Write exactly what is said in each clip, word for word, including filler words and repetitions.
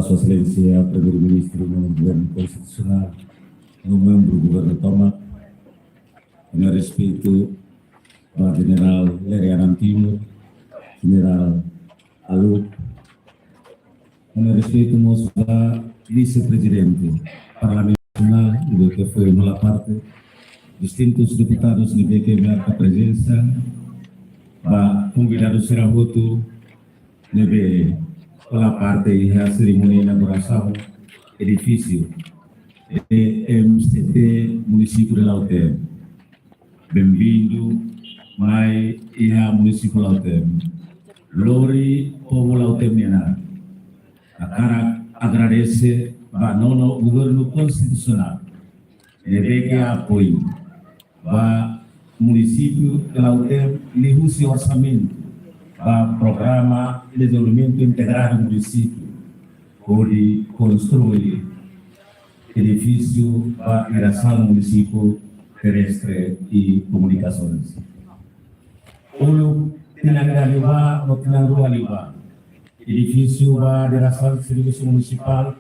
Sua Exelénsia Primeiru-Ministru no Governu Konstitusionál, no membru governu tomak, ho respeitu ba Jenerál Lere Anan Timur, Jenerál Aluk, ho respeitu mós ba Vise-Prezidente Parlamentu Nasionál, ida ke foin hola parte, distintus deputadus ne'ebé ke marka prezensa, ba konvidadu sira hotu ne'ebé hola parte iha serimónia inaugurasaun edifísiu E M C T Munisípiu de Lautém. Benvindu mai iha Munisípiu Lautém. Lori povu Lautém nian. Hakarak agradese ba nonu Governu Konstitusionál ne'ebé ke apoiu ba Munisípiu Lautém liuhusi orsamentu ba Programa Dezenvolvimentu Integradu Munisípiu, hodi konstrui edifísiu ba Diresaun Munisípiu Terrestre e Comunicações. Uluk tinan ida liubá, no tinan rua liubá, edifísiu ba Diresaun Servisu Munisipál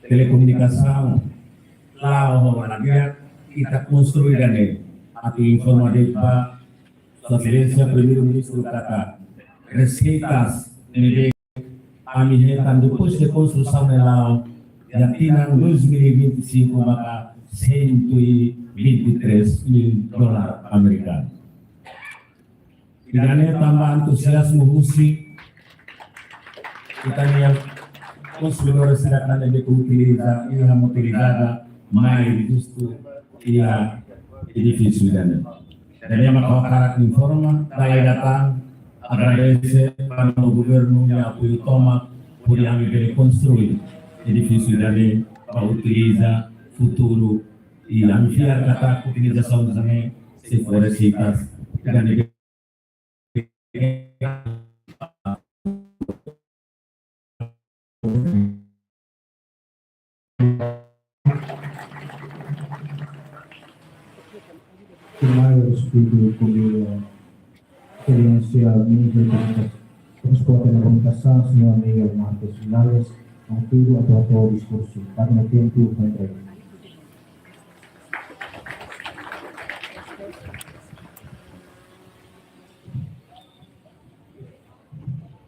Telekomunikasaun, la'o ho laran di'ak, ita konstrui ida-ne'e. Atu informa de'it ba Sua Exelénsia Primeiru-Ministru katak reseitas ne'ebé ami hetan depois de konstrusaun ne'e la'o, iha tinan dois mil e vinte e cinco maka cento e vinte e três mil dólar amerikanu. Ida-ne'e tanba entuziazmu husi ita-nia konsumidór sira ne'ebé ke utiliza iha motorizada mai justu iha edifísiu ida-ne'e. Ida-ne'e mak ha'u hakarak informa, dala ida tan agradese ba nonu Governu nia apoiu tomak, hodi ami bele konstrui edifísiu ida-ne'e ba utiliza futuru, i ami fiar katak utilizasaun ne'e sei fó reseitas ida-ne'e. Primeiru, respeitadu Sua Exelénsia Ministru Transporte no Komunikasaun, señór Miguel Marcos Miralles, kontudu atu hato'o diskursu, karena tempu entrega.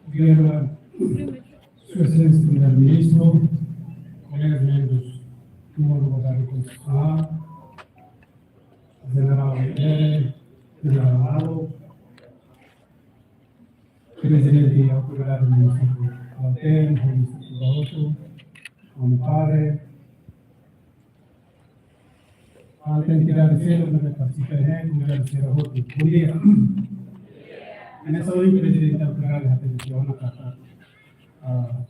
Obrigadu, Sua Exelénsia Primeiru-Ministru, kolegas membrus do Governu Konstitusionál, Jenerál Lere, Jenerál Aluk, Prezidente Autoridade Munisípiu Lautém, Munisípiu Bahoto, Amu Pare, Alten tidak di selo na partisipa ne'e, konvidadu sira hotu. Bom dia. Ne'e só o Prezidente Autoridade da Televisão na Cata. Ah,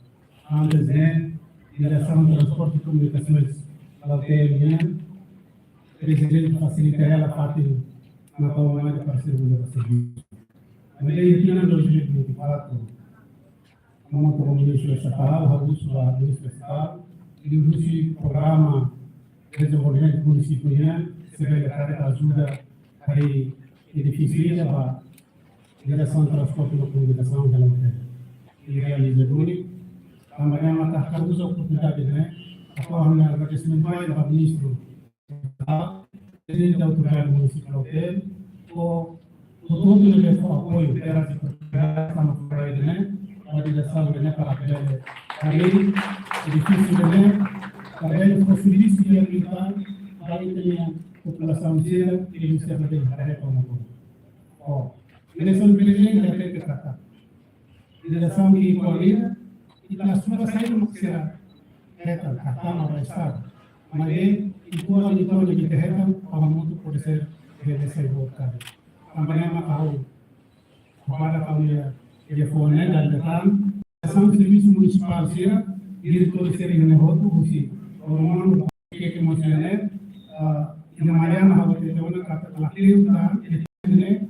antes ne'e, Diresaun Transporte e Komunikasoens Lautém nian, Prezidente fasilita hela fatin atu mai para servisu, para servisu. Mas iha tinan dois mil e vinte e quatro, hamutuk ho Ministru Estatál, hamutuk ho Ministru Estatál, liuhusi programa dezenvolvimentu munisípiu nian, sei bele karik ajuda harii edifísiu ida ba Diresaun Transporte no Komunikasaun iha Lautém. I realiza duni, tanba ne'e mak ha'u uza oportunidade ne'e, atu hato'o ha'u-nia agradesimentu ba Ministru Prezidente Autoridade Munisípiu Lautém, ho, ho tudo ne'ebé fó apoiu, terras e propriedades, tanba projetu ne'e, ba diresaun ne'e para bele harii edifísiu ne'e, para bele fó servisu di'ak liután ba ita-nia populasaun sira, i sira bele haree kona-ba. Oh, ne'e só bele di'ak liután. Diresaun ke ko'alia, ita sudah sai mak sira hetan, hatama ba Estadu. Maibé, ita-nia, ita-nia ita hetan, para hamutuk pode ser, bele sai boot karik. Tanba ne'e mak ha'u, pada kami ya, ya fone dan datang. Diresaun Servisu Munisipál sira, diretór sira ne'e hotu, husi, orang-orang ke, ke mós ne'e, ah, iha manhã ha'u hatete ona katak klaru tan, ne'e,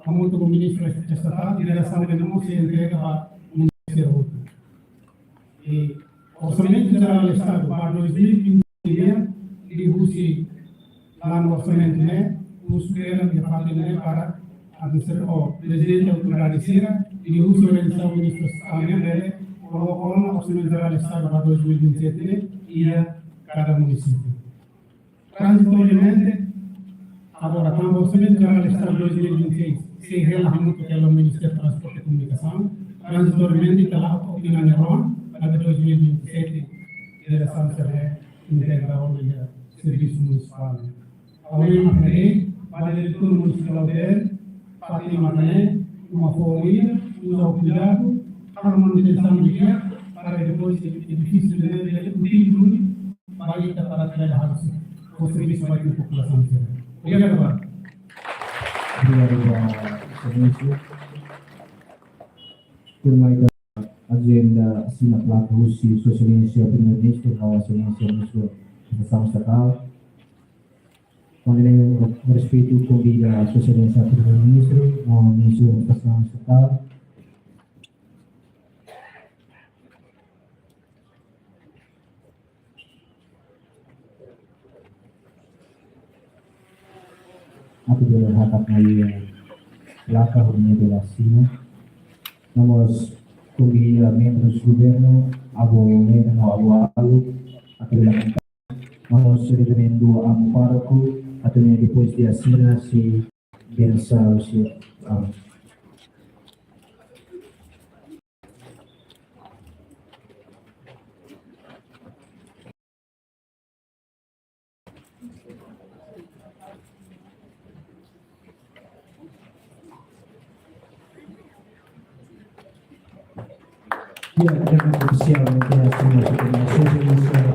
hamutuk ho Ministru Estatál, diresaun ne'e mós sei entrega ba Ministru hotu. I Orsamentu Jerál Estadu ba dois mil e vinte e um, liuhusi planu orsamentu ne'e, husu hela iha fatin ne'e para administra ho Prezidente Autoridade sira, liuhusi organizasaun Ministru Estatál ne'e bele koloka ona Orsamentu Jerál Estadu ba dois mil e vinte e sete ne'e iha kada munisípiu. Tranzitoriamente, agora tanba Orsamentu Jerál Estadu dois mil e vinte e seis sei hela hamutuk ho Ministériu Transporte e Komunikasaun, tranzitoriamente ita la'o to'o tinan ne'e rua, até dois mil e vinte e sete, diresaun sira integra ona iha servisu munisipál. Ha'u hanoin ba diretór munisipál, fatin ida-ne'e, uma folga, uza ho kuidadu, halo manutensaun di'ak, para depois edifísiu ne'e bele útil duni ba ita para ita halo servisu ba ita-nia populasaun sira. Obrigadu barak. Obrigadu, Exelénsia. Tuirmai ita agenda asina plaka husi Sua Exelénsia Primeiru-Ministru no Exelénsia Ministru Edukasaun Estatál. Ho respeitu konvida Sua Exelénsia Primeiru-Ministru no Ministru Edukasaun Estatál atu bele hakat mai iha plaka hodi nune'e bele asina. No mós konvida membru governu, avó Lena no avó Alu, atu bele hakat. No mós reverendu amu pároku, atu nune'e depois de asina sei bensaun husi amu. Iha terma ofisiál, no terma ofisiál, no terma ofisiál.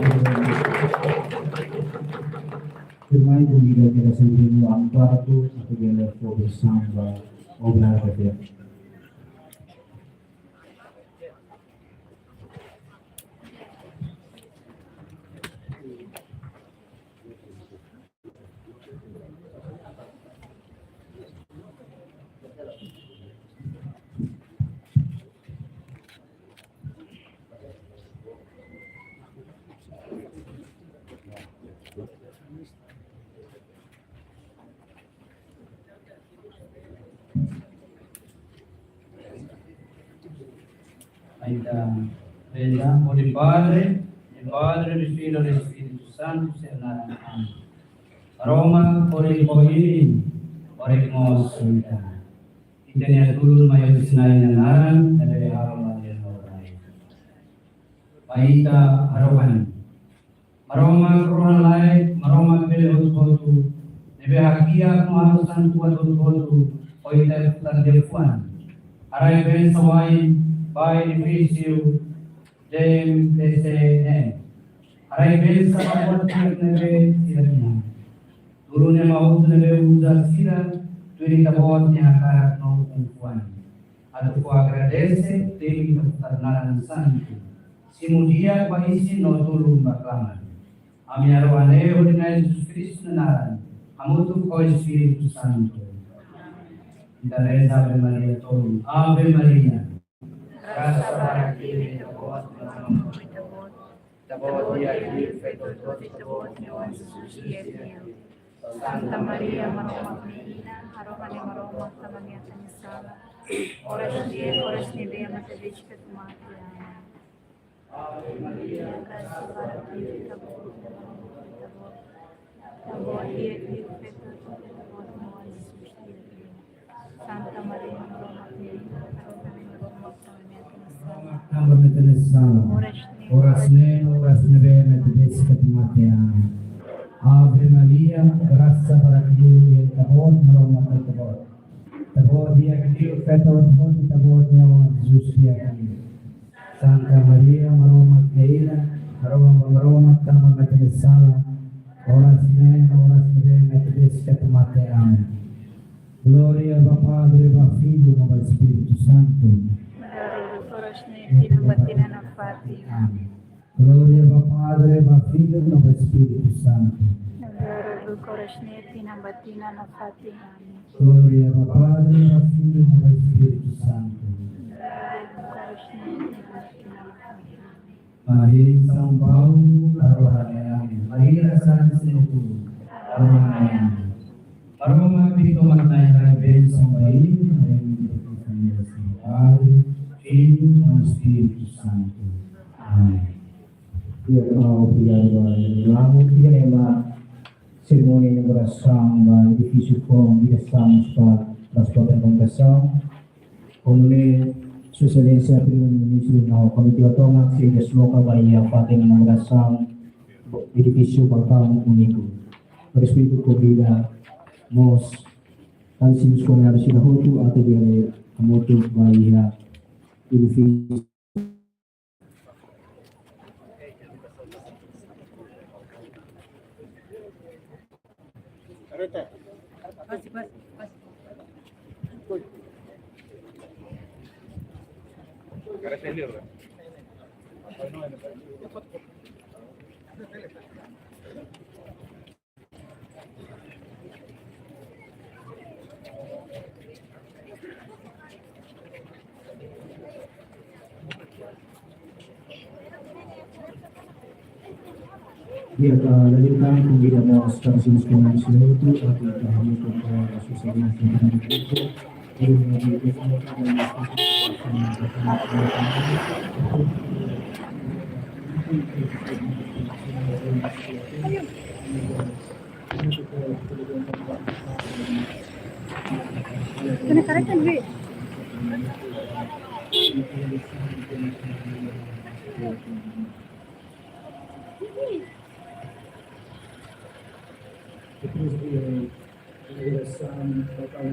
Tuirmai konvida kera sendiri no amu pároku, atu bele fó bensaun ba obra da fé. Ita reza, hodi Padre, hodi Padre, hodi Filho, hodi Espíritu Santu, sira-nia naran. Amen. Maromak hodi ho imi, hodi mós ho ita. Ita-nia tulun mai husi Na'i nia naran, ne'ebé halo langit no rai. Ba ita harohan. Maromak Rohan-Laek, Maromak bele hotu-hotu, ne'ebé hakiak no halo santu buat hotu-hotu, ho ita-nia futar liafuan. Haraik bensaun wa'in ba edifísiu D M T C ne'e. Haraik bensaun ba buat di'ak ne'ebé sira iha. Tulun ema hotu ne'ebé uza sira, tuir Ita-Boot nia hakarak no ukun-fuan. Atu fó agradese, temi ita-nia naran santu. Simu di'ak ba isin no tulun ba klamar. Ami harohan ne'e hodi Na'i Jesus Kristu nia naran, hamutuk ho Espíritu Santu. Ita reza Ave Maria tolu. Ave Maria. Grasa barak iha Ita-Boot, Ita-Boot, Ita-Boot di'ak liu feto hotu, Ita-Boot nia oan Jesus di'ak liu. Santa Maria, Maromak nia inan, harohan iha Maromak tanba nia atan nia sala. Oras ne'e, oras ne'ebé ema tebes feto mate. Amen. Ave Maria, grasa barak iha Ita-Boot, Ita-Boot di'ak liu feto hotu, Ita-Boot nia oan Jesus di'ak liu. Santa Maria, Maromak nia inan, harohan iha Maromak tanba nia atan nia sala. Tanba nia atan nia sala. Oras ne'e, oras ne'e, oras ne'ebé ema tebes feto mate. Amen. Ave Maria, grasa barak liu iha Ita-Boot, Maromak ho Ita-Boot. Ita-Boot di'ak liu feto hotu, Ita-Boot nia oan Jesus di'ak liu. Santa Maria, Maromak nia inan, harohan ba Maromak tanba nia atan nia sala. Oras ne'e, oras ne'ebé ema tebes feto mate. Amen. Glória ba Padre, ba Filho, no ba Espíritu Santu. Oras ne'e, tinan ba tinan nafatin. Amen. Glória ba Padre, ba Filho, no ba Espíritu Santu. Oras ne'e, tinan ba tinan nafatin. Amen. Glória ba Padre, ba Filho, no ba Espíritu Santu. Oras ne'e, tinan ba tinan nafatin. Maria São Paulo, Aroha Leame, Maria Santos Neto, Aroha Leame. Maromak nia tomak nai haraik bensaun ba imi, Maria nia família São Paulo, Espíritu Santu. Amen. Ya, ah, obrigadu ba Nia Amu. Ida-ne'e mak serimónia inaugurasaun ba edifísiu foun Vida Santa Municipal Transporte e Comunicação. Komu ne'e, Sua Exelénsia Primeiru-Ministru no komitiva tomak sei desloka ba iha fatin inaugurasaun edifísiu balkaun úniku. Respeita, konvida mós, tantu sira-nia komunidade sira hotu atu bele hamutuk ba iha edifísiu. Di'ak, ah, lalika konvida mós tantu sira-nia komunidade sira hotu atu hamutuk ba Sua Exelénsia Primeiru-Ministru. Kena karetan, Wi. Depois de inaugurasaun total